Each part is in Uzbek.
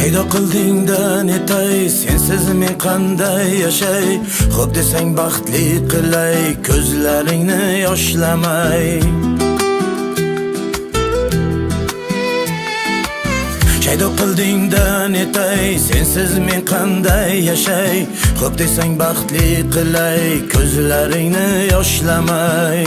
Shaydo qilding-da netay, sensiz men qanday yashay? Xo'p desang baxtli qilay, ko'zlaringni yoshlamay. Shaydo qilding-da netay, sensiz men qanday yashay? Xo'p desang baxtli qilay, ko'zlaringni yoshlamay.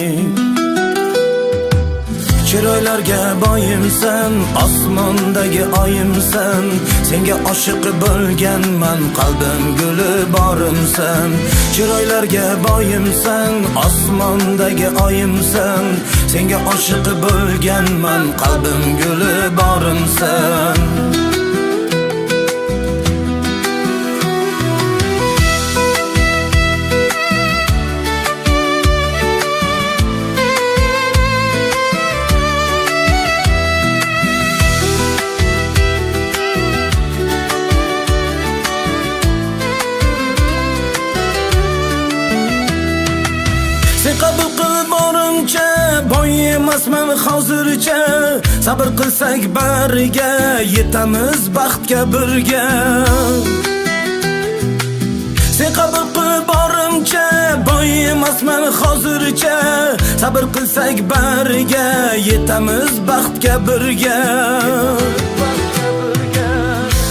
Chiroylarga boyimsan, osmondagi oyimsan. Senga oshiq bo'lganman, qalbim guli borimsan. Chiroylarga boyimsan, osmondagi oyimsan. Senga oshiq bo'lganman, qalbim guli borimsan. Sen qabul qil borimcha, boy emasman hozircha. Sabr qilsak bariga, yetamiz baxtga birga. Sen qabul qil borimcha, boy emasman hozircha. Sabr qilsak bariga, yetamiz baxtga birga.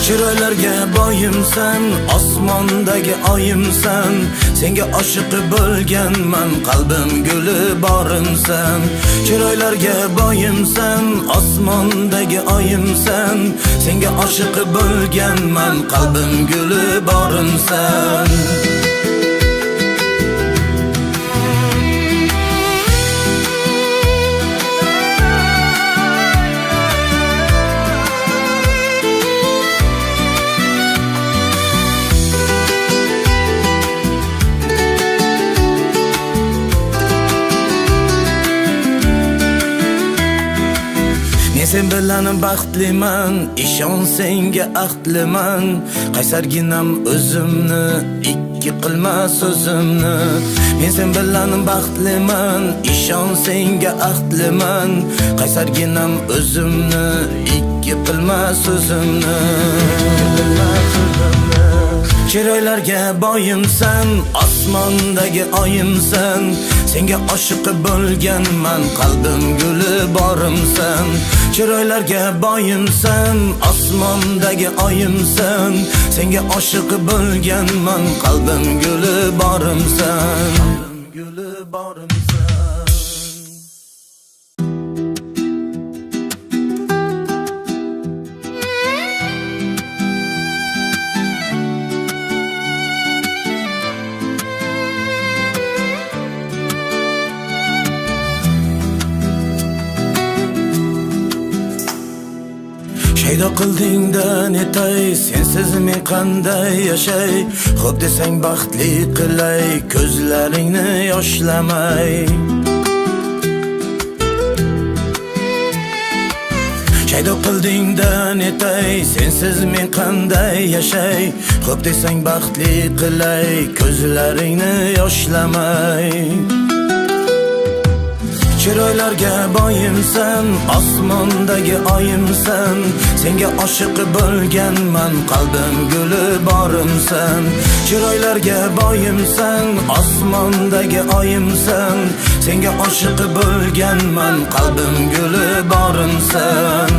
Chiroylarga boyimsan, osmondagi oyimsan. Senga oshiq bo'lganman, qalbim guli borimsan. Chiroylarga boyimsan, osmondagi oyimsan. Senga oshiq bo'lganman, qalbim guli borimsan. Men sen bilan baxtliman, ishon senga ahdliman. Qaysarginam o'zimni, ikki qilma so'zimni. Men sen bilan baxtliman, ishon senga ahdliman. Qaysarginam o'zimni, ikki qilma so'zimni. Chiroylarga boyimsan, osmondagi oyimsan. Senga oshiq bo'lganman, qalbim guli borimsan. Chiroylarga boyimsan, osmondagi oyimsan. Senga oshiq bo'lganman, qalbim guli borimsan. Guli borimsan. Shaydo qilding-da netay, sensiz men qanday yashay? Xo'p desang baxtli qilay, ko'zlaringni yoshlamay. Shaydo qilding-da netay, sensiz men qanday yashay? Xo'p desang baxtli qilay, ko'zlaringni yoshlamay. Chiroylarga boyimsan, osmondagi oyimsan. Senga oshiq bo'lganman, qalbim guli borimsan. Chiroylarga boyimsan, osmondagi oyimsan. Senga oshiq bo'lganman, qalbim guli borimsan.